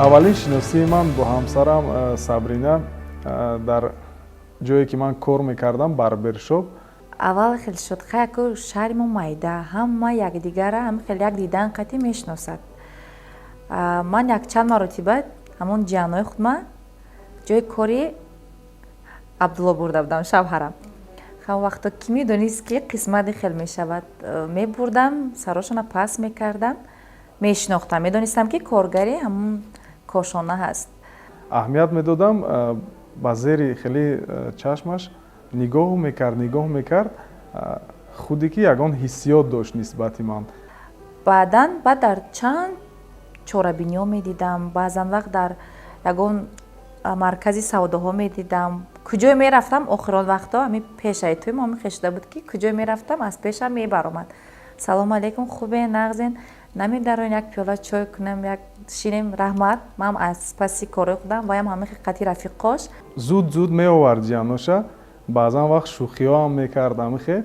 Аввалин шиносии ман бо ҳамсарам Сабрина дар ҷое, ки ман кор мекардам, барбершоп. Аввал хел шуд, хаяку шаҳри мо майда, ҳама якдигара ҳама хел як дидан қатӣ мешиносад. Ман якчанд маротиба ҳамон ҷиянҳои худма ҷои кори Абдулло бурда будам, шавҳарам. Ҳамон вақто кӣ медонист, ки қисмати хел мешавад. Мебурдам, сарошона пас мекардам, мешинохтам, медонистам, ки коргари ҳамон кошона ҳаст. Аҳамият медодам, ба зери хеле чашмаш нигоҳ мекард, нигоҳ мекард, худе ки ягон ҳиссиёт дошт нисбати ман. Баъдан баъд дар чанд чорабиниҳо медидам, баъзан вақт дар ягон маркази савдоҳо медидам. Куҷое мерафтам, охирон вақтҳо ҳамин пешаи тӯи мо ҳамин хел шуда буд, ки куҷое мерафтам, аз пешам мебаромад: «Салому алейкум, хубе, нағзен, намедароен, як пиёла чой кунем, як шинем?» Раҳмат, ман аз паси корҳои худам, ваям ҳамин қати рафиқош. Зуд зуд меовард ҷианоша, баъзан вақт шӯхиҳо ҳам мекард ҳамихе,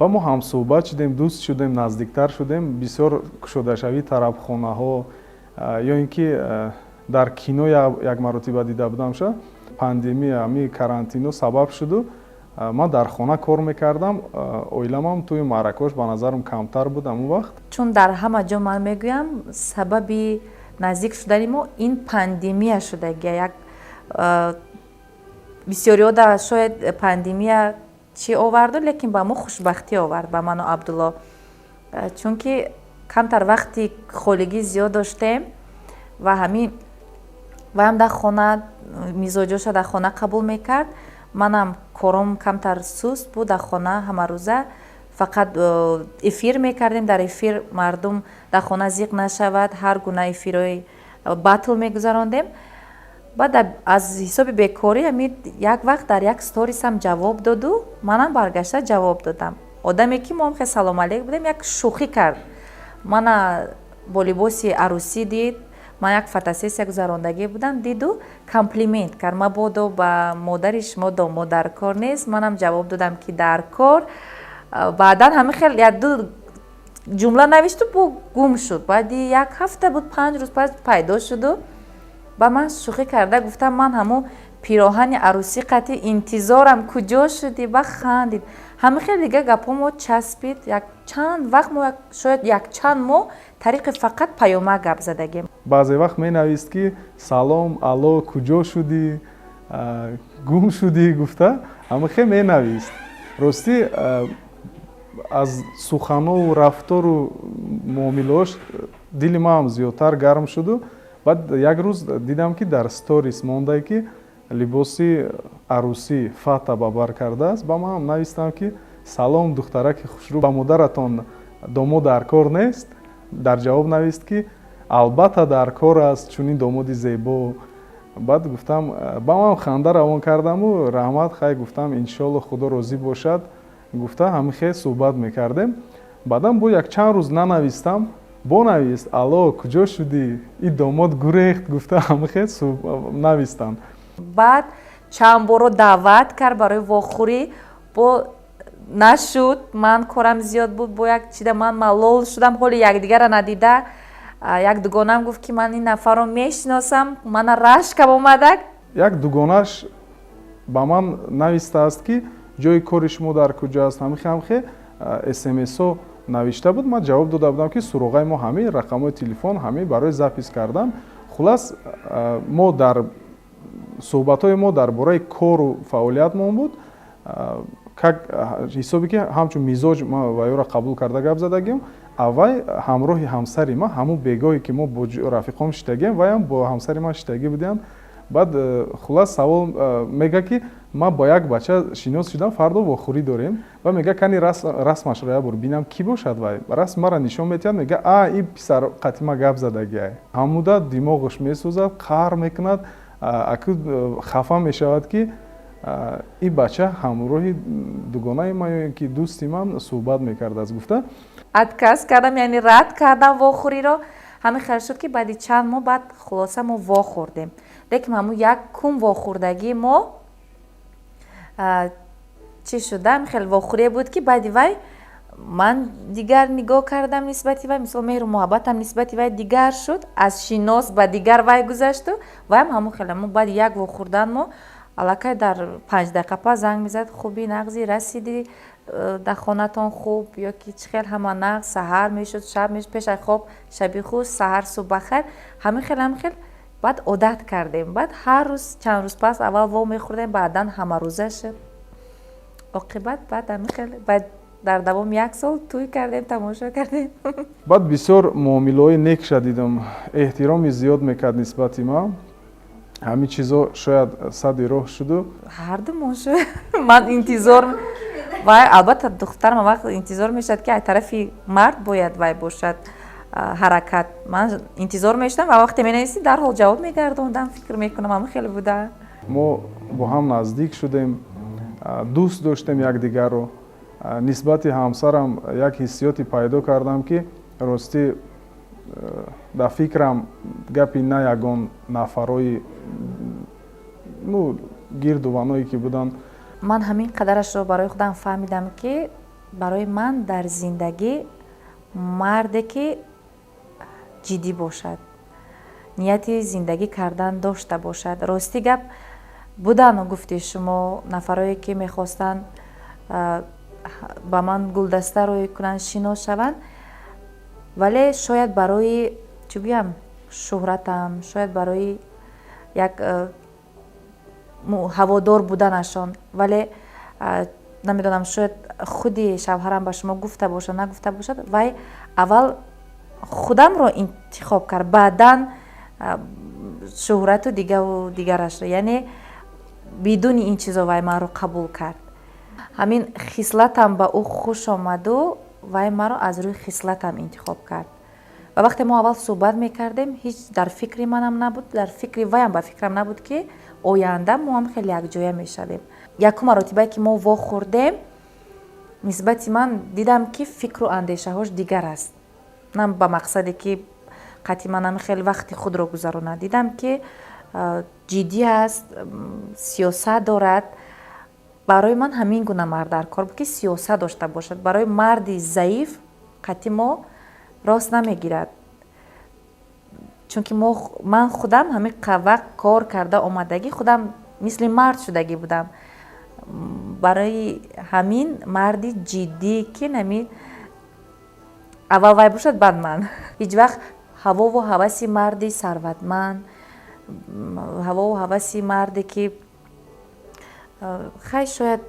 ва мо ҳамсӯҳбат шудем, дӯст шудем, наздиктар шудем. Бисёр кушодашавии тарабхонаҳо ё ин ки дар кино як маротиба дида будамша. Пандемия, ҳами карантино сабаб шуду ман дар хона кор мекардам, оиламам тӯи маъракаош ба назарам камтар буд ҳамон вақт. Чун дар ҳама ҷо ман мегӯям, сабаби наздик шудани мо ин пандемия шудагия. Як бисёриҳо да шояд пандемия чӣ оварду, лекин ба мо хушбахтӣ овард, ба ману Абдулло, чунки камтар вақти холигӣ зиёд доштем ва ҳамин ваям дар хона мизоҷоша дар хона қабул мекард, манам кором камтар суст буд. Дар хона ҳамарӯза фақат эфир мекардем. Дар эфир мардум дар хона зиқ нашавад, ҳар гуна эфирҳои батл мегузарондем. Баъд аз ҳисоби бекорӣ ҳамин як вақт дар як сторисам ҷавоб доду, манам баргашта ҷавоб додам. Одаме, ки мо хел салом алейк будем, як шӯхӣ кард, мана бо либоси арӯсӣ дид, ман як фотосессия гузарондагӣ будам, диду комплимент кард: «Мабодо ба модари шумо домод дар кор нест?» Манам ҷавоб додам, ки дар кор. Баъдан ҳамин хел як ду ҷумла навишту бо гум шуд. Баъди як ҳафта буд, 5 рӯз пас пайдо шуду ба ман шӯхӣ карда гуфтам: «Ман ҳамун пироҳани арӯсӣ қати интизорам, куҷо шудӣ?» Ба хандид. Ҳамин хел дига гапҳо мо часпид. Як чанд вақт мо, шояд якчанд моҳ, тариқи фақат паёмак гап задагем. Баъзе вақт менавист, ки «Салом, алло, куҷо шудӣ, гум шудӣ?» гуфта ҳамин хел менавист. Ростӣ, аз суханову рафтору муомилаош дили маам зиёдтар гарм шуду баъд як рӯз дидам, ки дар сторис мондае, ки либоси арӯсӣ фата ба бар кардааст. Ба манам навистам, ки «Салом, духтараки хушрӯ, ба модаратон домод дар кор нест?» Дар ҷавоб навист, ки «Албатта, дар кор аст чунин домоди зебо». Баъд гуфтам, ба манам ханда равон кардаму «Раҳмат, хай», гуфтам, «иншолло, Худо розӣ бошад», гуфта ҳамин хел суҳбат мекардем. Баъдан бо як чанд рӯз нанавистам, бонавист: «Алло, куҷо шудӣ, и домод гурехт?» гуфта ҳамин хел навистанд. Баъд чанд боро даъват кард барои вохӯрӣ, бо нашуд, ман корам зиёд буд, бо як чида ман малол шудам. Ҳоли якдигарра надида, як дугонам гуфт, ки ман ин нафарро мешиносам, мана рашкам омадак. Як дугонаш ба ман навистааст, ки ҷои кори шумо дар куҷо аст, ҳамихе ҳамихе смсо навишта буд. Ман ҷавоб дода будам, ки суроғаи мо ҳамин, рақамҳои телефон ҳамин, барои запись кардан. Хулас, мо дар суҳбатҳои мо дар бораи кору фаъолиятмон буд, как ҳисобе ки ҳамчун мизоҷ ман ваёро қабул карда гап задагим. А вай ҳамроҳи ҳамсари ман, ҳамун бегоҳе, ки мо бо рафиқом шиштагием, вайам бо ҳамсари ман шиштагӣ будиям. Баъд хулас, савол мега, ки ман бо як бача шинос шудам, фардо вохӯрӣ дорем, ва мега: «Кани расмашро як бор бинам, кӣ бошад вай?» Расм маро нишон медиҳад, мега: «А, ин писар қатима гап задагиай». Ҳамуда димоғаш месӯзад, қаҳр мекунад, аку хафа мешавад, ки ин бача ҳамроҳи дугонаи ман ё ин ки дӯсти ман суҳбат мекардааст, гуфта. Отказ кардам, яъне рад кардам вохӯриро. Ҳамин хел шуд, ки баъди чанд моҳ баъд хулоса мо вохӯрдем. Лекин ҳамун як кум вохӯрдагии мо чӣ шуда, ҳамин хел вохӯрие буд, ки баъди вай. Ман дигар нигоҳ кардам нисбати вай, мисол, меҳру муҳаббатам нисбати вай дигар шуд, аз шинос ба дигар вай гузашту вайам ҳамон хеле. Мо баъди як вохӯрдан мо аллакай дар 5 дақиқа пас занг мезад: «Хуби, нағзи, расидӣ, дар хонатон хуб ё ки чӣ хел, ҳама нағз?» Саҳар мешуд, шаб мешуд, пеш аз хоб: «Шаби хуш, саҳар, субҳ бахайр». Ҳамин хел, ҳамин хел баъд одат кардем. Баъд ҳар рӯз чанд рӯз пас аввал во мехӯрдем, баъдан ҳамарӯза шуд. Оқибат баъд ҳамин хел баъд дар давоми як сол тӯй кардем, тамошо кардем. Баъд бисёр муомилаҳои некша дидам, эҳтироми зиёд мекард нисбати ман. Ҳамин чизо шояд садди роҳ шуду. Ҳардумон шуд. Ман интизор вай, албатта, духтарам вақт интизор мешавад, ки аз тарафи мард бояд вай бошад ҳаракат. Ман интизор мешудам ва вақте менависӣ, дарҳол ҷавоб мегардондам. Фикр мекунам, ҳамин хеле буда. Мо бо ҳам наздик шудем, дӯст доштем якдигарро. Нисбати ҳамсарам як ҳиссиёте пайдо кардам, ки ростӣ, дар фикрам гапи на ягон нафарои, ну, гирду ваное ки буданд. Ман ҳамин қадарашро барои худам фаҳмидам, ки барои ман дар зиндагӣ марде ки ҷиддӣ бошад, нияти зиндагӣ кардан дошта бошад. Ростӣ гап, будану гуфти шумо нафарое ки мехостанд ба ман гулдаста рӯй кунанд, шинос шаванд, вале шояд барои чӣ гӯям, шӯҳратам, шояд барои як ҳаводор буданашон. Вале намедонам, шояд худи шавҳарам ба шумо гуфта бошад, нагуфта бошад, вай аввал худамро интихоб кард, баъдан шӯҳрату дигаву дигарашро. Яъне бидуни ин чизо вай маро қабул кард. Ҳамин хислатам ба ӯ хуш омаду вай маро аз рӯи хислатам интихоб кард. Ва вақте мо аввал суҳбат мекардем, ҳеҷ дар фикри манам набуд, дар фикри вайам ба фикрам набуд, ки оянда мо ҳам хеле якҷоя мешавем. Якум маротибае ки мо вохӯрдем, нисбати ман дидам, ки фикру андешаҳош дигар аст. На ба мақсаде ки қатъи манам хеле вақти худро гузаронад. Дидам, ки ҷиддӣ аст, сиёсат дорад. Барои ман ҳамин гуна мард дар кор буд, ки сиёсат дошта бошад. Барои марди заиф қатъи мо рост намегирад, чунки ман худам ҳамин вақт кор карда омадагӣ, худам мисли мард шудагӣ будам. Барои ҳамин марди ҷиддӣ, ки нами аввал вай бошад, баъд ман. Ҳеҷ вақт ҳавову ҳаваси марди сарватманд, ҳавову ҳаваси марде ки хай, шояд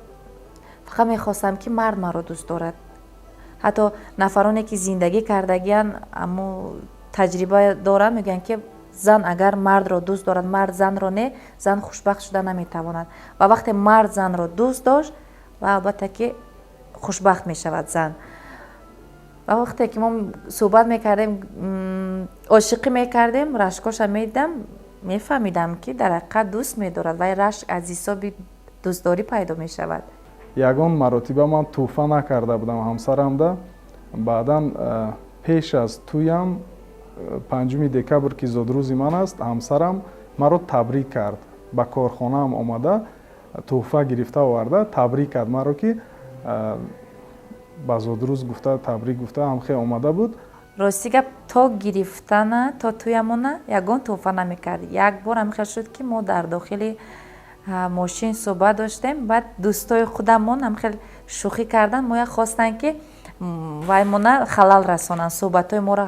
фақат мехостам, ки мард маро дӯст дорад. Ҳатто нафароне ки зиндагӣ кардагиян, аммо таҷриба доранд, мегӯянд, ки зан агар мардро дӯст дорад, мард занро не, зан хушбахт шуда наметавонад. Ва вақте мард занро дӯст дошт, ва албатта ки хушбахт мешавад зан. Ва вақте ки мо суҳбат мекардем, ошиқӣ мекардем, рашкоша медидам, мефаҳмидам, ки дар ҳақиқат дӯст медорад. Вай рашк аз ҳисоби дӯстдорӣ пайдо мешавад. Ягон маротиба ман тӯҳфа накарда будам ҳамсарамда. Баъдан пеш аз тӯям, 5 декабр, ки зодрӯзи ман аст, ҳамсарам маро табрик кард. Ба корхонаам омада, тӯҳфа гирифта оварда, табрик кард маро, ки ба зодрӯз гуфта, табрик гуфта ҳамхел омада буд. Рости гап, то гирифтана, то тӯямона ягон тӯҳфа намекард. Як бор ҳамхел шуд, ки мо дар дохили мошин суҳбат доштем. Баъд дӯстои худамон ҳамхел шӯхӣ кардан, моя хостанд, ки вай мона халал расонанд, суҳбатҳои моро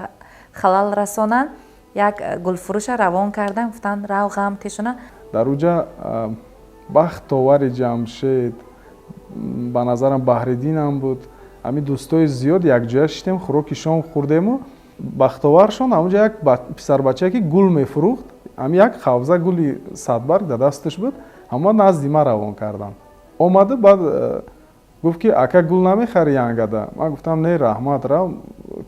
халал расонанд. Як гулфурӯша равон кардан, гуфтанд: «Рав, ғам тешона». Дар уҷа Бахтовари Ҷамшед, ба назарам, Баҳриддинам буд, ҳамин дӯстои зиёд якҷоя шиштем, хӯроки шом хӯрдему бахтоваршон ҳамунҷа як писарбачае, ки гул мефурӯхт, ҳамин як хавза гули садбарг дар дасташ буд, ҳама назди ман равон карданд. Омада, баъд гуфт, ки: «Ака, гул намехарӣ янгада?» Ман гуфтам: «Не, раҳмат, рав».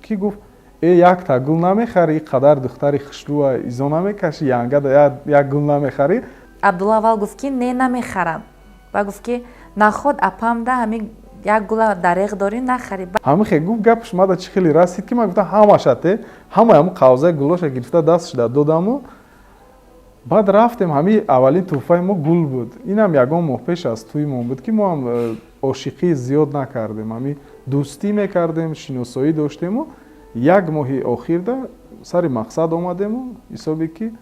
Ки гуфт: «Э, якта гул намехарӣ? И қадар духтари хушрӯа изо намекашӣ, янгада як гул намехарӣ?» Абдулло аввал гуфт, ки: «Не, намехарам». Ва гуфт, ки: «Наход, апамда ҳамин як гула дареғ дорӣ, нахарӣ». Ҳамин хел гуфт, гапаш мада чӣ хеле расид, ки ман гуфтам: «Ҳамашате». Ҳамаи ҳамун қавзаи гулоша гирифта, дастшуда додаму баъд рафтем. Ҳамин аввалин тӯҳфаи мо гул буд. Инам ягон моҳ пеш аз тӯимон буд, ки мо ҳам ошиқӣ зиёд накардем. Ҳамин Дӯстӣ мекардем, шиносоӣ доштему як моҳи охирда сари мақсад омадему ҳисобе ки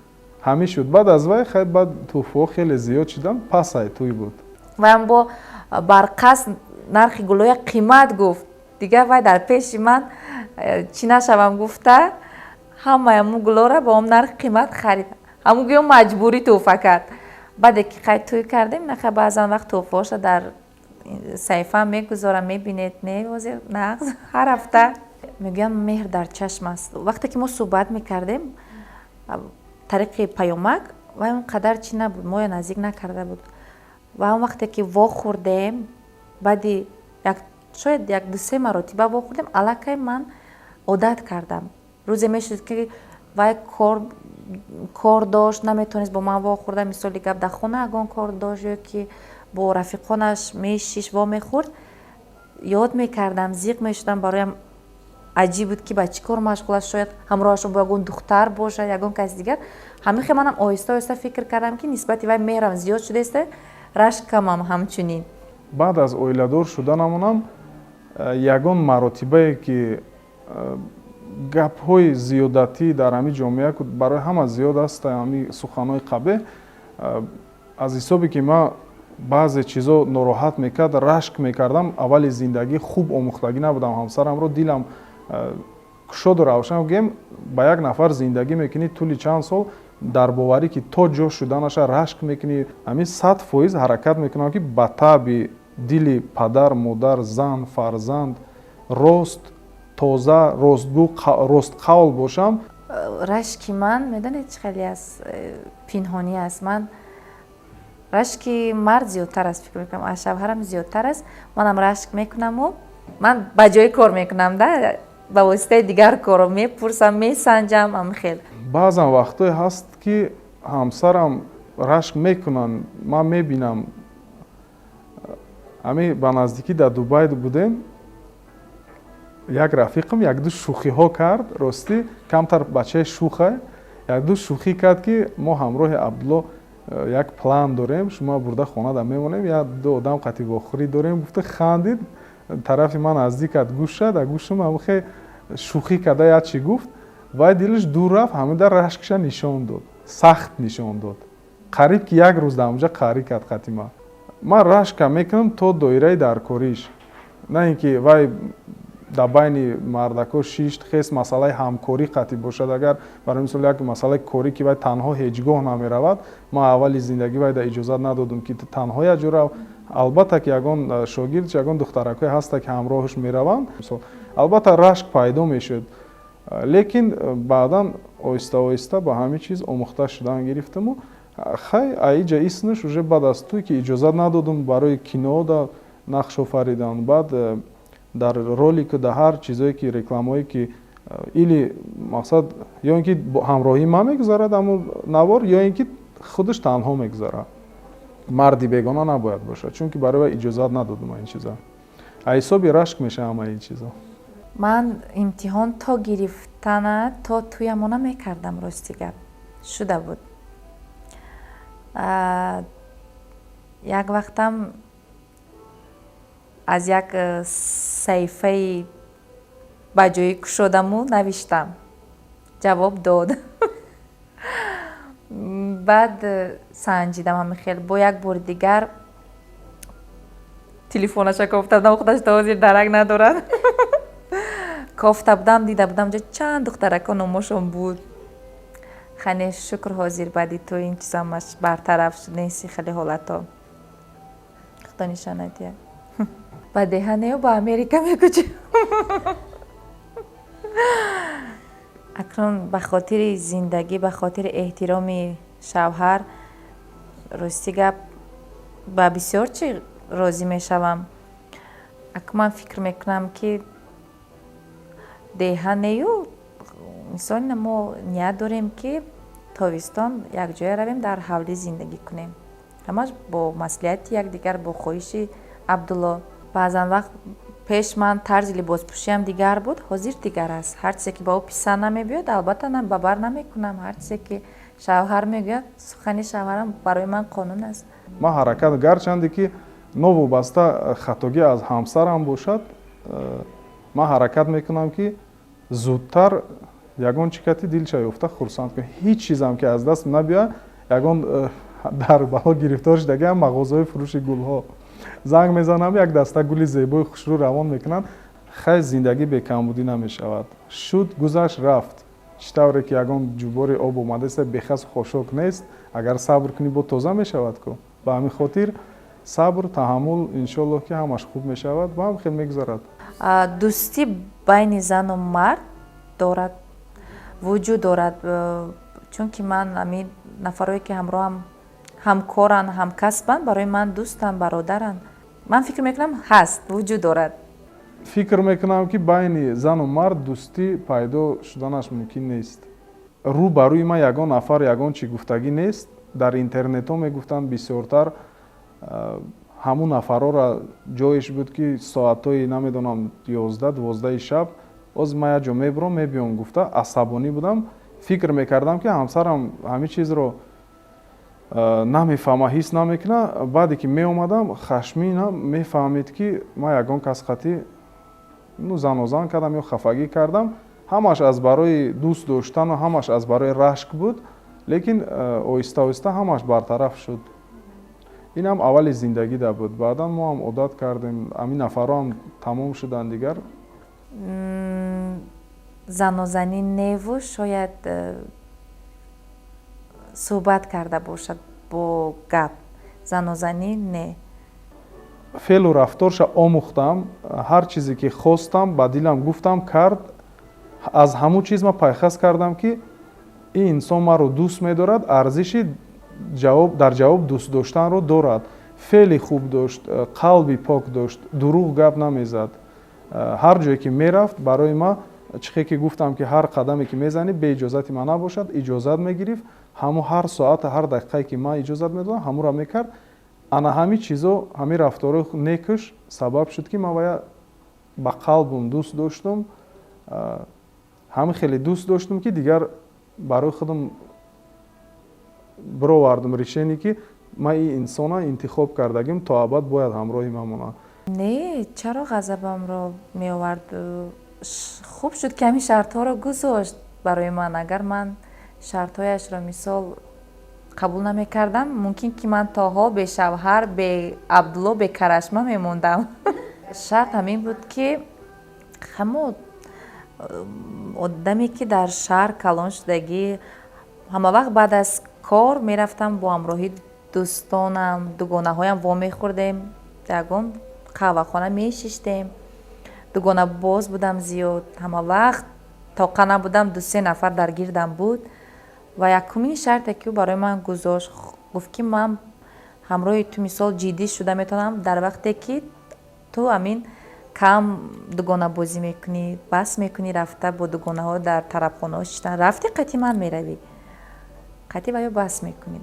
ҳамин шуд. Баъд аз вай хай, баъд тӯҳфаҳо хеле зиёд шуданд, пасай тӯй буд. Ваям бо барқасд нархи гулоя қимат гуфт. Дигар вай дар пеши ман чӣ нашавам гуфта, ҳамаи ҳамун гулоро ба он нархи қимат харид. Ҳамун гӯё маҷбурӣ тӯҳфа кард. Баъде ки хай тӯй кардем, наха, баъзан вақт тӯҳфаҳоша дар саҳифаам мегузорам, мебинед, не, ҳозир нағз ҳар ҳафта мегӯям, меҳр дар чашм аст. Вақте ки мо суҳбат мекардем тариқи паёмак, вай он қадар чӣ набуд, моя наздик накарда буд. Ва он вақте ки вохӯрдем, баъди як, шояд як дусе маротиба вохӯрдем, аллакай ман одат кардам. Рӯзе мешуд, ки вай кор дошт, наметавонист бо ман вохӯрда. Мисоли гап, дар хона ягон кор дошт ё ки бо рафиқонаш мешишт, вомехӯрд. Ёд мекардам, зиқ мешудам. Бароям аҷиб буд, ки ба чӣ кор машғул аст, шояд ҳамроҳашон бо ягон духтар бошад, ягон каси дигар. Ҳамин хел манам оҳиста оҳиста фикр кардам, ки нисбати вай меҳрам зиёд шудааста, рашкамам ҳамчунин. Баъд аз оиладор шуданамонам ягон маротибае ки гапҳои зиёдатӣ дар ҳамин ҷомеа барои ҳама зиёд аст, ҳамин суханҳои қабеҳ, аз ҳисобе ки ман баъзе чизо нороҳат мекард, рашк мекардам. Аввали зиндагӣ хуб омӯхтагӣ набудам ҳамсарамро, дилам кушоду равшан. Гӯем, ба як нафар зиндагӣ мекунӣ тӯли чанд сол, дар боварӣ ки то ҷо шуданаша рашк мекунӣ. Ҳамин 100% ҳаракат мекунам, ки ба таъби дили падар, модар, зан, фарзанд рост, тоза, ростгӯ, ростқавл бошам. Рашки ман, медонед, чӣ хеле аст? Пинҳонӣ аст. Ман рашки мард зиёдтар аст, фикр мекунам, аз шавҳарам зиёдтар аст. Манам рашк мекунаму ман ба ҷои кор мекунам да, ба воситаи дигар корро мепурсам, месанҷам, ҳамин хел. Баъзан вақтҳое ҳаст, ки ҳамсарам рашк мекунанд, ман мебинам. Ҳамин ба наздикӣ дар Дубай будем, як рафиқам якду шӯхиҳо кард. Ростӣ, камтар бачаи шӯхай, якду шӯхӣ кард, ки мо ҳамроҳи Абдулло як план дорем, шумо бурда хонада мемонем, як ду одам қати вохӯрӣ дорем, гуфта хандид, тарафи ман наздик кард, гӯш шад, гӯшам ҳамихе шӯхӣ карда як чӣ гуфт. Вай дилаш дур рафт, ҳамида рашкша нишон дод, сахт нишон дод. Қариб ки як рӯз дар онҷа қарӣ кард қати ман. Ман рашка мекунам то доираи даркориш, на ин ки вай дар байни мардакҳо шишт хес. Масъалаи ҳамкорӣ қатъӣ бошад, агар барои мисол як масъалаи корӣ, ки вай танҳо ҳеҷ гоҳ намеравад. Ман аввали зиндагӣ вайда иҷозат надодам, ки танҳо як ҷо рав. Албатта, ки ягон шогирд, ягон духтаракҳое ҳаста, ки ҳамроҳаш мераванд. Албатта, рашк пайдо мешуд, лекин баъдан оҳиста оҳиста ба ҳамин чиз омӯхта шудан гирифтаму хай, аиҷа иснаш уже баъд аз туй ки иҷозат надодам барои кино да нақш офаридан, баъд дар ролику, дар ҳар чизое ки рекламое ки или мақсад, ё ин ки ҳамроҳии ман мегузарад ҳамун навор, ё ин ки худаш танҳо мегузарад, марди бегона набояд бошад, чунки барои вай иҷозат надодам ин чиза. А ҳисоби рашк мешава ҳамаи ин чизо. Ман имтиҳон то гирифтана, то туямона мекардам. Рости гап, шуда буд. Як вақтам аз як саҳифаи ба ҷоӣ кушодаму навиштам, ҷавоб дод. Баъд санҷидам, ҳамин хел бо як бори дигар телефонаша кофта будам, худаш то ҳозир дарак надорад. Кофта будам, дида будам, ҷо чанд духтарако номошон буд. Хане, шукр, ҳозир баъди ту ин чизамаш бартараф шуд, неси хеле ҳолатҳо. Худо нишона диҳад. Ба деҳанею ба Америка мекӯчем. Акнун ба хотири зиндагӣ, ба хотири эҳтироми шавҳар, рости гап, ба бисёр чӣ розӣ мешавам. Акун ман фикр мекунам, ки деҳанею мисол, мо ният дорем, ки тобистон якҷоя равем, дар ҳавлӣ зиндагӣ кунем, ҳамаш бо маслиҳати якдигар, бо хоҳиши Абдулло. Баъзан вақт пеш ман тарзи либоспӯшиам дигар буд, ҳозир дигар аст. Ҳар чизе ки ба ӯ писанд намебиёд, албатта, ба бар намекунам. Ҳар чизе ки шавҳар мегӯяд, сухани шавҳарам барои ман қонун аст. Ман ҳаракат, гарчанде ки новобаста хатогӣ аз ҳамсарам бошад. Ман ҳаракат мекунам, ки зудтар ягон чӣ кати дилша ёфта, хурсанд кунам. Ҳеҷ чизам ки аз даст набиёяд, ягон дар бало гирифтор шудагиам, мағозаҳои фурӯши гулҳо занг мезанам, як даста гули зебои хушрӯ равон мекунанд. Хай, зиндагӣ бекамбудӣ намешавад. Шуд, гузашт, рафт. Чӣ тавре ки ягон ҷубори об омадааст, бехасу хошок нест, агар сабр кунӣ, бо тоза мешавад ку. Ба ҳамин хотир сабр, таҳаммул, иншоаллоҳ, ки ҳамаш хуб мешавад ва ҳам хел мегузарад. Дӯстӣ байни зану мард дорад, вуҷуд дорад, чунки ман ҳамин нафарое ки ҳамроҳам, ҳамкоранд, ҳамкасбанд, барои ман дӯстанд, бародаранд. Ман фикр мекунам, ҳаст, вуҷуд дорад. Фикр мекунам, ки байни зану мард дӯстӣ пайдо шуданаш мумкин нест. Рӯ ба рӯи ман ягон нафар ягон чӣ гуфтагӣ нест. Дар интернетҳо мегуфтанд бисёртар. Ҳамун нафарҳоро ҷоеш буд, ки соатҳои, намедонам, 11-12-и шаб оз ман як ҷо мебурам, мебиём гуфта, асабонӣ будам. Фикр мекардам, ки ҳамсарам ҳамин чизро намефаҳма, ҳис намекуна. Баъде ки меомадам хашмина, мефаҳмид, ки ман ягон кас қатӣ, ну, занозан кардам ё хафагӣ кардам. Ҳамаш аз барои дӯст доштану ҳамаш аз барои рашк буд, лекин оҳиста оҳиста ҳамаш бартараф шуд. Ин ҳам аввали зиндагида буд, баъдан мо ҳам одат кардем, ҳамин нафарҳо ҳам тамом шуданд дигар. Занозанӣ неву, шояд суҳбат карда бошад бо гап, занозанӣ не. Феълу рафторша омӯхтам. Ҳар чизе ки хостам, ба дилам гуфтам, кард. Аз ҳамун чиз ман пайхас кардам, ки ин инсон маро дӯст медорад, арзиши дар ҷавоб дӯст доштанро дорад. Феъли хуб дошт, қалби пок дошт, дурӯғ гап намезад. Ҳар ҷое ки мерафт, барои ман чихе ки гуфтам, ки ҳар қадаме ки мезанӣ, бе иҷозати ман набошад, иҷозат мегирифт. Ҳамун ҳар соата, ҳар дақиқае ки ман иҷозат медодам, ҳамуро мекард. Ана ҳамин чизо, ҳамин рафторҳои некаш сабаб шуд, ки ман вая ба қалбум дӯст доштум. Ҳамин хеле дӯст доштум, ки дигар барои худам бировардум решение, ки ман ин инсона интихоб кардагим, то абад бояд ҳамроҳи ман монад. Не, чаро ғазабамро меовард? Хуб шуд, ки ҳамин шартҳоро гузошт барои ман. Агар ман шартҳояшро, мисол, қабул намекардам, мумкин ки ман то ҳол бешавҳар, бе Абдулло, бе карашма мемондам. Шарт ҳамин буд, ки ҳамо одаме ки дар шаҳр калон шудагӣ, ҳамавақт баъд аз кор мерафтам, бо ҳамроҳи дӯстонам, дугонаҳоям вомехӯрдем, ягон қаҳвахона мешиштем. Дугонабоз будам зиёд, ҳама вақт тоқа набудам, ду-се нафар дар гирдам буд. Ва якумин шарте ки ӯ барои ман гузошт, гуфт, ки ман ҳамроҳи ту, мисол, ҷиддӣ шуда метавонам дар вақте ки ту ҳамин кам дугонабозӣ мекунӣ, бас мекунӣ рафта бо дугонаҳо дар тарабхонаҳо шиштан. Рафти, қатъи ман меравӣ, қатъи ва ё бас мекунӣ.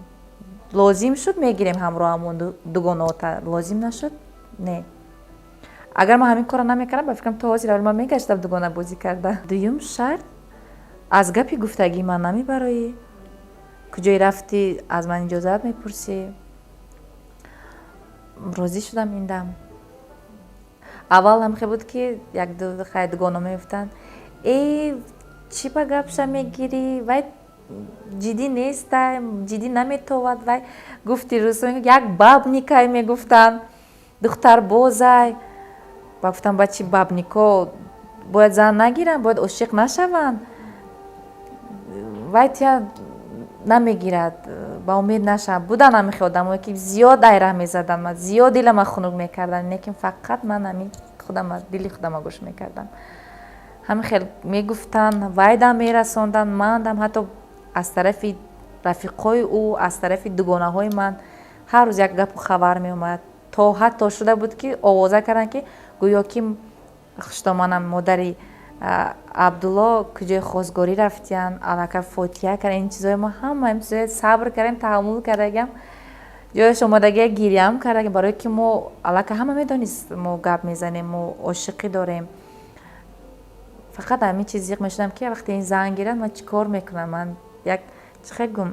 Лозим шуд, мегирем ҳамроҳамон дугонаота, лозим нашуд, не. Агар ман ҳамин корро намекардам, ба фикрам, то ҳозир аввал ман мегаштам дугонабозӣ карда. Дуюм шарт: аз гапи гуфтагии ман намебароӣ, куҷое рафтӣ, аз ман иҷозат мепурсӣ. Розӣ шудам. Ин дам аввал ҳамхе буд, ки якду хай дугона мегуфтанд: «Э, чӣ ба гапша мегирӣ? Вай ҷиддӣ нестай, ҷиддӣ наметовад вай», гуфти рӯсо, як бабник ай мегуфтанд, духтарбозай. Ба гуфтам: «Ба чи бабник о бояд зан нагиранд, бояд ошиқ нашаванд? Вай тия намегирад, ба умед нашав». Буданд ҳамихе одамое, ки зиёд айраҳ мезаданд, ман зиёд дилама хунук мекарданд, лекин фақат ман ҳамин худама, дили худама гӯш мекардам. Ҳамин хел мегуфтанд, вайдам мерасонданд, мандам ҳатто аз тарафи рафиқҳои ӯ, аз тарафи дугонаҳои ман ҳар рӯз як гапу хабар меомад. То ҳатто шуда буд, ки овоза карданд, ки гӯё ки хуштоманам, модари Абдулло, куҷои хостгорӣ рафтиянд, аллакай фотиҳа кардан. Ин чизҳои мо ҳама ин чизҳои сабр кардем, таҳаммул кардагиам, ҷояш омадагия гиряам кардагим, барое ки мо аллакай ҳама медонист, мо гап мезанем, мо ошиқӣ дорем. Фақат ҳамин чиз зиқ мешудам, ки вақте ин зан гирад, ман чӣ кор мекунам? Ман як чӣ хел гум,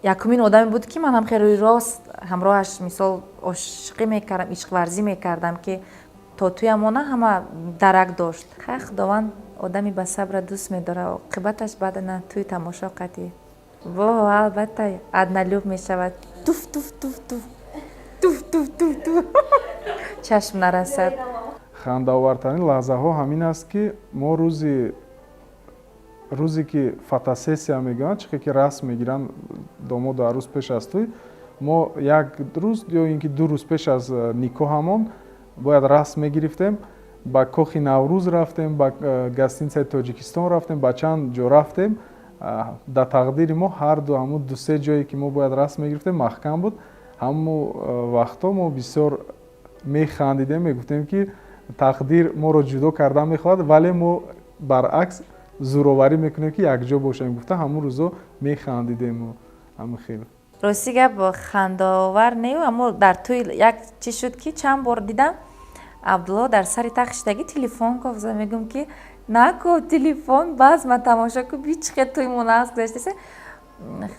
якумин одаме буд, ки ман ҳам хеле рӯи рост ҳамроҳаш, мисол, ошиқӣ мекардам, ишқварзӣ мекардам, ки То туямона ҳама дарак дошт. Хай, Худованд одами ба сабра дӯст медорад. Оқибаташ баъдана тӯи тамошо қатӣ во, албатта, однолюб мешавад. Туф, туф, туф, туф, туф, туф, туф, туф, чашм нарасад. Хандаовартарин лаҳзаҳо ҳамин аст, ки мо рӯзе ки фотосессия мегӯянд, чихе ки расм мегиранд домоду арӯз пеш аз тӯй, мо як рӯз ё ин ки 2 рӯз пеш аз никоҳамон бояд расм мегирифтем. Ба Кохи Наврӯз рафтем, ба гостиницаи Тоҷикистон рафтем, ба чанд ҷо рафтем. Дар тақдири мо ҳарду ҳамун дусе ҷое ки мо бояд расм мегирифтем, маҳкам буд. Ҳамун вақтҳо мо бисёр механдидем, мегуфтем, ки тақдир моро ҷудо кардан мехоҳад, вале мо баръакс зӯроварӣ мекунем, ки якҷо бошем, гуфта, ҳамун рӯзо механдидему ҳамин хел. Рости гап, хандаовар не, аммо дар тӯй як чиз шуд, ки чанд бор дидам, Абдулло дар сари тахт шидаги телефон кофта. Мегӯм, ки нако телефон, баъз ман тамошо ку, бичихе тӯй мунағз гузаштасе.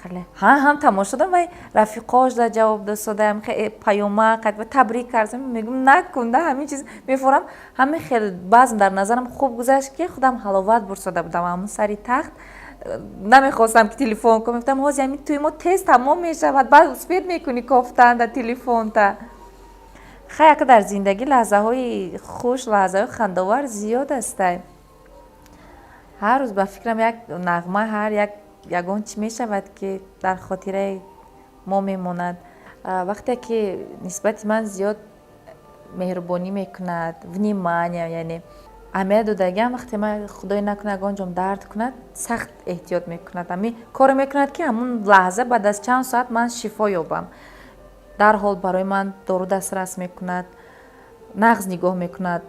Хеле ҳа ҳам тамошо дорам, вай рафиқош да ҷавоб досодаям, паёма қад табрик кардам. Мегӯм, накун да, ҳамин чиз мефорам. Ҳамин хел баъзм дар назарам хуб гузашт, ки худам ҳаловат бурсода будам. Ҳамун сари тахт намехостам, ки телефон кунам. Гуфтам, ҳозир ҳамин тӯи мо тез тамом мешавад, баъд успеть мекунӣ кофтан да телефонта. Хай, ака, дар зиндагӣ лаҳзаҳои хуш, лаҳзаҳои хандовар зиёд ҳастай. Ҳар рӯз ба фикрам як нағма, ҳар як ягон чӣ мешавад, ки дар хотираи мо мемонад. Вақте ки нисбати ман зиёд меҳрубонӣ мекунад, внимание, яъне аҳамият додагиам, вақте ман, худое накунад, ягон ҷом дард кунад, сахт эҳтиёт мекунад. Ҳамин коре мекунад, ки ҳамун лаҳза, баъд аз чанд соат ман шифо ёбам. Дарҳол барои ман дору дастрас мекунад, нағз нигоҳ мекунад.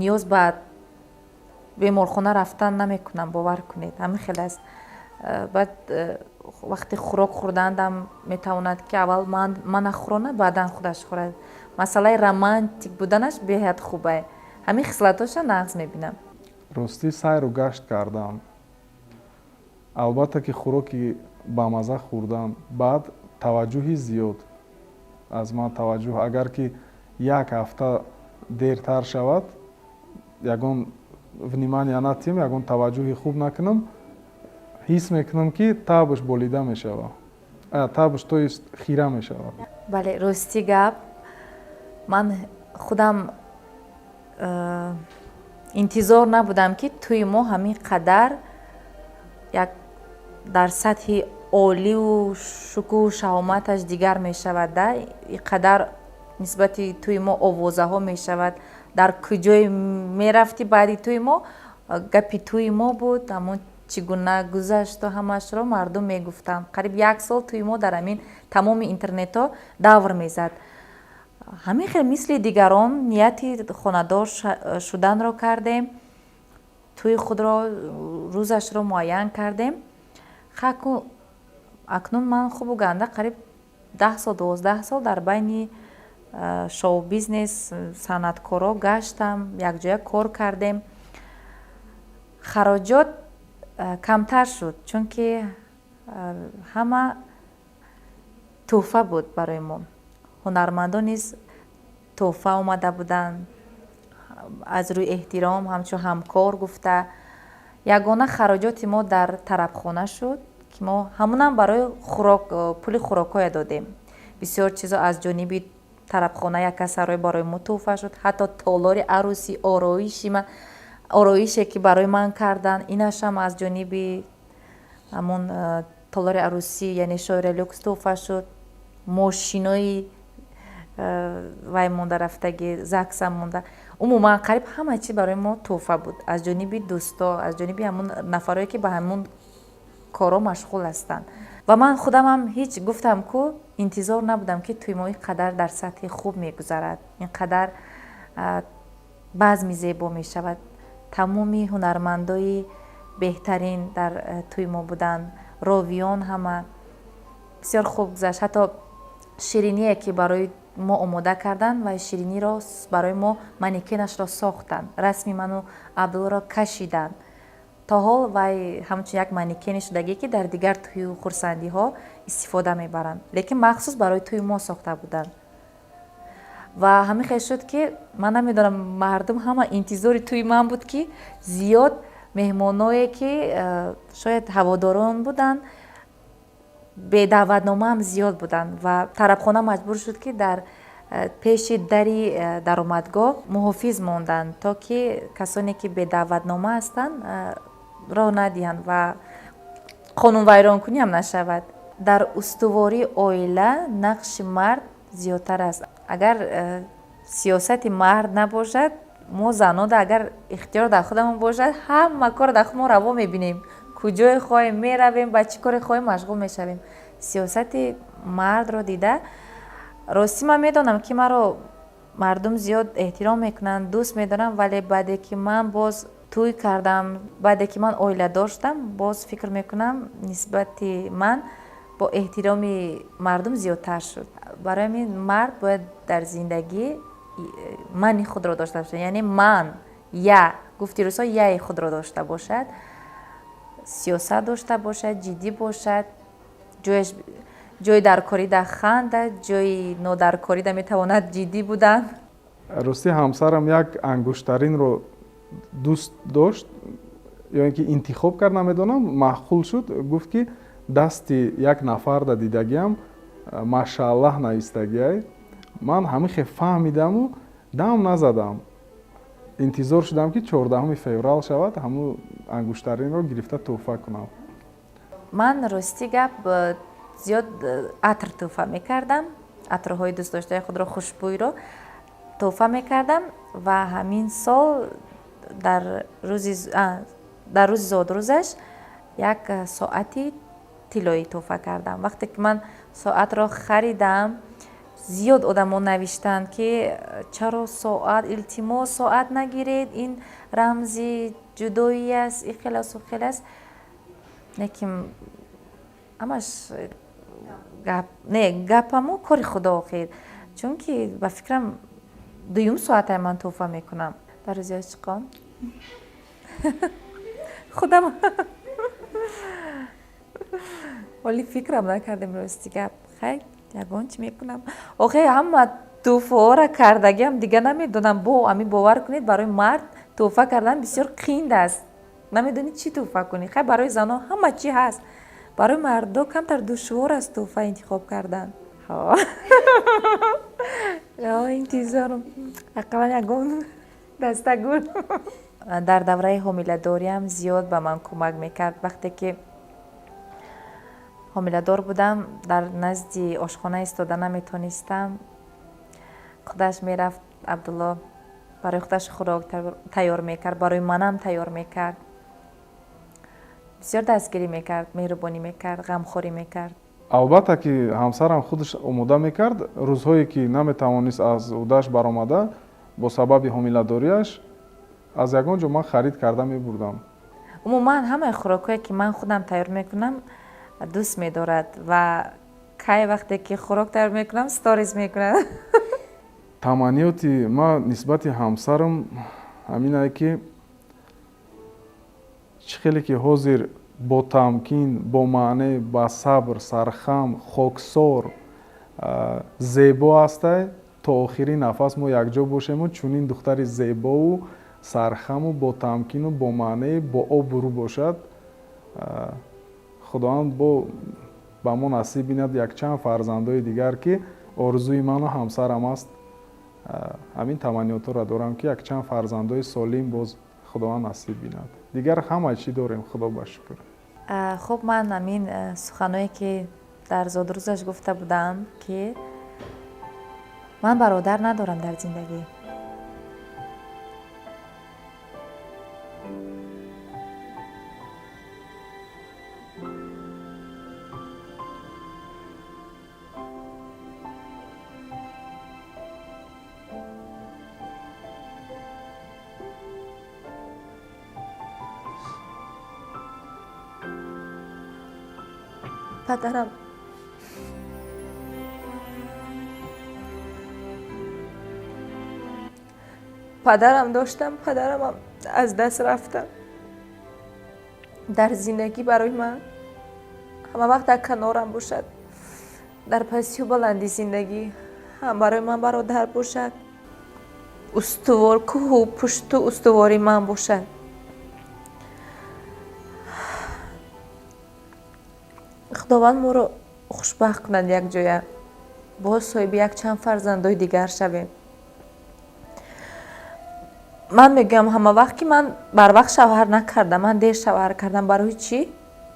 Ниёз ба беморхона рафтан намекунам, бовар кунед, ҳамин хел аст. Баъд вақте хӯрок хӯрдандам, метавонад, ки аввал мана хӯронад, баъдан худаш хӯрад. Масъалаи романтик буданаш беҳад хубае. Ҳамин хислатҳоша нағз мебинам. Ростӣ, сайру гашт кардан, албатта, ки хӯроки бамаза хӯрдан, баъд таваҷҷӯҳи зиёд аз ман. Таваҷҷӯҳ, агар ки як ҳафта дертар шавад, ягон внимание натиҳем, ягон таваҷҷӯҳи хуб накунам, ҳис мекунам, ки табш болида мешавад, табш, то есть, хира мешавад. Бале, рости гап, ман худам интизор набудам, ки тӯи мо ҳамин қадар як дар сатҳи оливу шукӯҳу шаҳоматаш дигар мешавад, да ин қадар нисбати тӯи мо овозаҳо мешавад. Дар куҷое мерафтӣ, баъди тӯи мо гапи тӯи мо буд. Ҳамон чӣ гуна гузашту ҳамашро мардум мегуфтанд. Қариб як сол тӯи мо дар ҳамин тамоми интернетҳо давр мезад. Ҳамин хел, мисли дигарон, нияти хонадор шуданро кардем, тӯи худро рӯзашро муайян кардем. Хаку акнун ман хубу ганда қариб 10 сол, 12 сол дар байни шоу бизнес, санъаткоро гаштам, якҷоя кор кардем. Хароҷот камтар шуд, чунки ҳама тӯҳфа буд барои мо. Ҳунармандон низ тӯҳфа омада буданд, аз рӯи эҳтиром, ҳамчун ҳамкор гуфта. Ягона хароҷоти мо дар тарабхона шуд, ки мо ҳамунам барои хӯрок пули хӯрокҳое додем. Бисёр чизо аз ҷониби тарабхона якасарой барои мо тӯҳфа шуд. Ҳатто толори арӯсӣ, ороиши ман, ороише ки барои ман карданд, инашам аз ҷониби ҳамун толори арӯсӣ, яъне Шоира Люкс, тӯҳфа шуд. Мошинои вай монда рафтаги, ЗАГСам монда, умуман қариб ҳама чи барои мо тӯҳфа буд аз ҷониби дӯсто, аз ҷониби ҳамун нафарое, ки ба ҳамун корҳо машғул ҳастанд. Ва ман худамам ҳеҷ, гуфтам ку, интизор набудам, ки тӯи мо ин қадар дар сатҳи хуб мегузарад, ин қадар базми зебо мешавад. Тамоми ҳунармандои беҳтарин дар тӯи мо буданд, ровиён, ҳама бисёр хуб гузашт. Ҳатто шириние, ки барои мо омода карданд, ва шириниро барои мо манекенашро сохтанд, расми ману Абдуллоро кашиданд. То ҳол вай ҳамчун як манекени шудагӣ, ки дар дигар тӯю хурсандиҳо истифода мебаранд, лекин махсус барои тӯи мо сохта буданд. Ва ҳамин хел шуд, ки ман намедонам, мардум ҳама интизори тӯи ман буд, ки зиёд меҳмоное, ки шояд ҳаводорон буданд, бедаъватномаам зиёд буданд, ва тарабхона маҷбур шуд, ки дар пеши дари даромадгоҳ муҳофиз монданд, то ки касоне, ки бедаъватнома ҳастанд, роҳ надиҳанд ва қонунвайронкуниам нашавад. Дар устувории оила нақши мард зиёдтар аст. Агар сиёсати мард набошад, мо занода агар ихтиёр дар худамон бошад, ҳама корро дар худ мо раво мебинем, куҷое хоҳем меравем, ба чӣ коре хоҳем машғул мешавем. Сиёсати мардро дида, ростӣ, ман медонам, ки маро мардум зиёд эҳтиром мекунанд, дӯст медоранд, вале баъде ки ман боз тӯй кардам, баъде ки ман оиладор шудам, боз фикр мекунам, нисбати ман бо эҳтироми мардум зиёдтар шуд. Барои ҳамин мард бояд дар зиндагӣ мани худро дошта бошад, яъне ман, я, гуфти рӯзҳо, яи худро дошта бошад, сиёсат дошта бошад, ҷиддӣ бошад, ҷои даркорида ханда, ҷои нодаркорида метавонад ҷиддӣ будан. Ростӣ, ҳамсарам як ангуштаринро дӯст дошт ё ин ки интихоб кард, намедонам, маъқул шуд. Гуфт, ки дасти як нафарда дидагиам, машааллаҳ навистагиай. Ман ҳамин хел фаҳмидаму дам назадам, интизор шудам, ки 14-уми феврал шавад, ҳамун ангуштаринро гирифта тӯҳфа кунам. Ман, рости гап, зиёд атр тӯҳфа мекардам, атрҳои дӯстдоштаи худро, хушбӯйро тӯҳфа мекардам. Ва ҳамин сол дар рӯзи зодрӯзаш як соати тиллоӣ тӯҳфа кардам. Вақте ки ман соатро харидам, зиёд одамон навиштанд, ки чаро соат, илтимос, соат нагиред, ин рамзи ҷудоӣ аст, и хел асту хел аст. Лекин ҳамаш гап не, гапаму кори худо охир, чунки ба фикрам, дуюм соатае ман тӯҳфа мекунам дар рӯзи ошиқон худам. Ҳоли фикрам накардем, рости гап. Хай, ягон чӣ мекунам охир, ҳама тӯҳфаҳоро кардагиам, дигар намедонам. Бо ҳамин, бовар кунед, барои мард тӯҳфа кардан бисёр қинд аст, намедонӣ чӣ тӯҳфа кунӣ. Хай, барои занон ҳама чӣ ҳаст, барои мардо камтар душвор аст тӯҳфа интихоб кардан. Интизорам ақаллан ягон дастагул. Дар давраи ҳомиладориам зиёд ба ман кӯмак мекард. Вақте ки ҳомиладор будам, дар назди ошхона истода наметонистам, худаш мерафт, Абдулло, барои худаш хӯрок тайёр мекард, барои манам тайёр мекард. Бисёр дастгирӣ мекард, меҳрубонӣ мекард, ғамхорӣ мекард. Албатта, ки ҳамсарам худаш омода мекард. Рӯзҳое ки наметавонист аз ӯдаш баромада бо сабаби ҳомиладориаш, аз ягон ҷо ман харид карда мебурдам. Умуман, ҳамаи хӯрокҳое, ки ман худам тайёр мекунам, дӯст медорад ва кай вақте ки хӯрок тайёр мекунам, сторис мекунад. Таманниёти ман нисбати ҳамсарам ҳаминае, ки чӣ хеле ки ҳозир бо тамкин, бо маъне, ба сабр, сархам, хоксор, зебо ҳастай, то охири нафас мо якҷо бошему чунин духтари зебову сархаму ботамкину бо маъне, бо обрӯ бошад. Худованд бо ба мо насиб бинад якчанд фарзандои дигар, ки орзуи ману ҳамсарам аст. Ҳамин таманниётҳоро дорам, ки якчанд фарзандои солим боз Худованд насиб бинад. Дигар ҳама чӣ дорем, Худо ба шукр. Хуб, ман ҳамин суханое, ки дар зодрӯзаш гуфта будам, ки ман бародар надорам дар зиндагӣ. Падарам доштам, падарамам аз даст рафтам. Дар зиндагӣ барои ман ҳама вақт дар канорам бошад, дар пастию баланди зиндагӣ. ҳам барои ман бародар бошад, устувор, кӯҳу пушту устувори ман бошад. Худованд моро хушбахт кунад якҷоя, боз соҳиби якчанд фарзандои дигар шавем. Ман мегӯям ҳама вақт, ки ман барвақт шавҳар накардам, ман дер шавҳар кардам. Барои чӣ?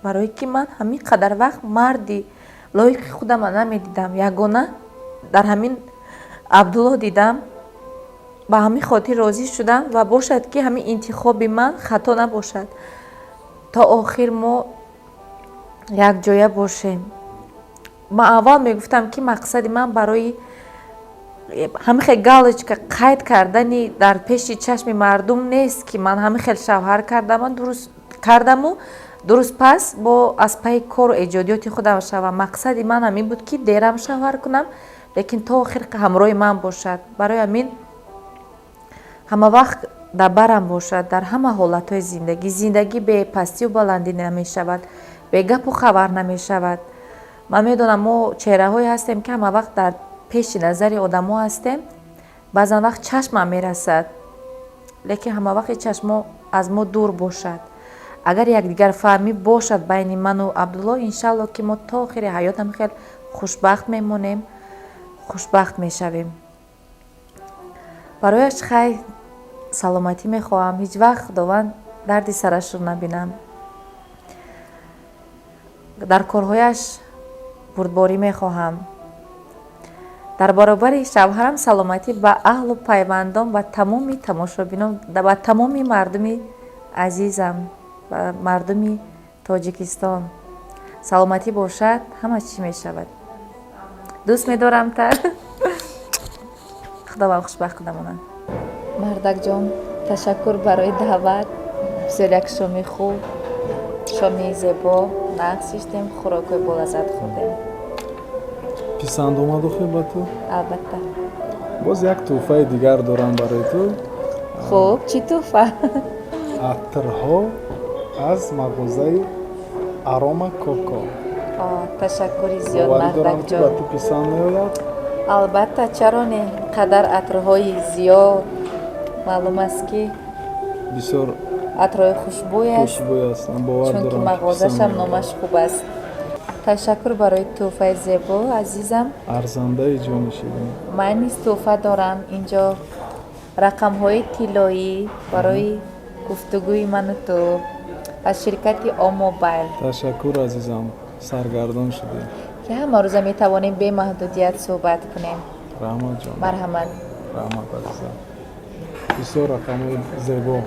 Барое ки ман ҳамин қадар вақт марди лоиқи худама намедидам. Ягона дар ҳамин Абдулло дидам, ба ҳамин хотир розӣ шудам ва бошад, ки ҳамин интихоби ман хато набошад. То охир мо якҷоя бошем. Ман аввал мегуфтам, ки мақсади ман барои ҳамин хел галочка қайд кардани дар пеши чашми мардум нест, ки ман ҳамин хел шавҳар кардаму дуруст кардаму дуруст пас бо аз пайи кору эҷодиёти худам шавам. Мақсади ман ҳамин буд, ки дерам шавҳар кунам, лекин то охир ҳамроҳи ман бошад. Барои ҳамин ҳама вақт дар барам бошад дар ҳама ҳолатҳои зиндагӣ. Зиндагӣ бе пастию баландӣ намешавад, бе гапу хабар намешавад. Ман медонам, мо чеҳраҳое ҳастем, ки ҳама вақт дар пеши назари одамо ҳастем. Баъзан вақт чашмам мерасад, лекин ҳама вақт чашмо аз мо дур бошад. Агар якдигарфаҳмӣ бошад байни ману Абдулло, иншалло, ки мо то охири ҳаётам хел хушбахт мемонем, хушбахт мешавем. Барояш хай саломатӣ мехоҳам, ҳеҷ вақт Худованд дарди сарашро набинам. Дар корҳояш бурдборӣ мехоҳам. Дар баробари шавҳарам саломатӣ ба аҳлу пайвандон, ба тамоми тамошобинон, ба тамоми мардуми азизам, ба мардуми Тоҷикистон. Саломатӣ бошад, ҳама чӣ мешавад. Дӯст медорам та. Худованд хушбахт кунамонад. Мардакҷон, ташаккур барои даъват. Бисёр як шоми хуб, шоми зебо, нағз шиштем, хӯрокҳои болаззат хӯрдем. Писанд омад охир ба ту? Албатта. Боз як тӯҳфаи дигар дорам барои ту. Хуб, чӣ тӯҳфа? Атрҳо аз мағозаи Арома Коко. Ташаккури зиёд. Боварӣ дорам, ки ба Мардакҷон. ту писанд меояд. Албатта, чаро не? Қадар атрҳои зиёд, маълум аст, ки бисёр атрҳои хушбӯй аст. Хушбӯй ҳастанд, бовар Чунки дорам, ки писанд мағозашам меояд. номаш хуб аст. Ташаккур барои тӯҳфаи зебо, азизам. Арзандаи ҷони ширин. Ман низ тӯҳфа дорам. Инҷо рақамҳои тиллоӣ барои гуфтугӯи ману ту аз ширкати Омобайл. Ташаккур, азизам, саргардон шудӣ. Ки ҳамарӯза метавонем бемаҳдудият суҳбат кунем. Раҳмат, ҷон. Марҳамат. Раҳмат, азизам, бисёр рақамҳои зебо.